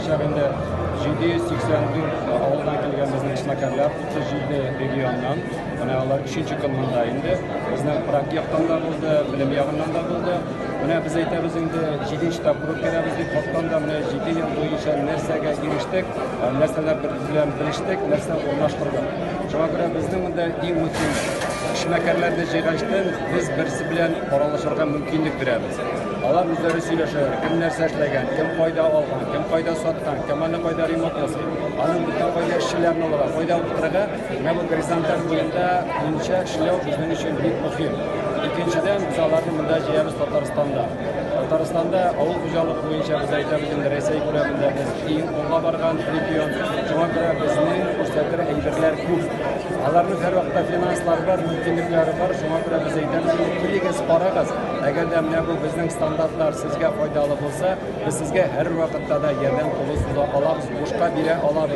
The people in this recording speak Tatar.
булачак инде. 784 авылдан килгән безнең эшмәкәрләр, 37 регионнан. Менә алар өченче көн монда инде. Безнең практик яктан да булды, белем ягыннан да булды. Менә без әйтәбез инде, җиденче тапкыр үткәрәбез дип, хактан да менә 7 ел буенча нәрсәгә ирештек, нәрсәләр белән белештек, нәрсә урнаштырдык. Шуңа күрә безнең монда иң мөһим эшмәкәрләрне җыйгачтын без берсе белән аралашырга мөмкинлек бирәбез. Алар үзләре сөйләшәләр, кем нәрсә эшләгән, кем кайда алган, кем кайда саткан, кем аны кайда ремонт ясый, аның бөтен кайда эшчеләрне алырга, кайда укытырга. Менә бу горизонталь буенда буенча эшләү безнең өчен бик мөһим. Икенчедән, без аларны монда җыябыз Татарстанда. Татарстанда авыл хуҗалыгы буенча без әйтәбез инде Рәсәй күләмендә без иң алга барган регион. Шуңа күрә безнең күрсәтер әйберләр күп. Аларның һәрвакытта финанслары бар, мөмкинлекләре бар. Шуңа күрә без әйтәбез инде, килегез, карагыз. Әгәр дә менә бу безнең стандартлар сезгә файдалы булса, без сезгә һәрвакытта да ярдәм кулы суза алабыз, бушка бирә алабыз.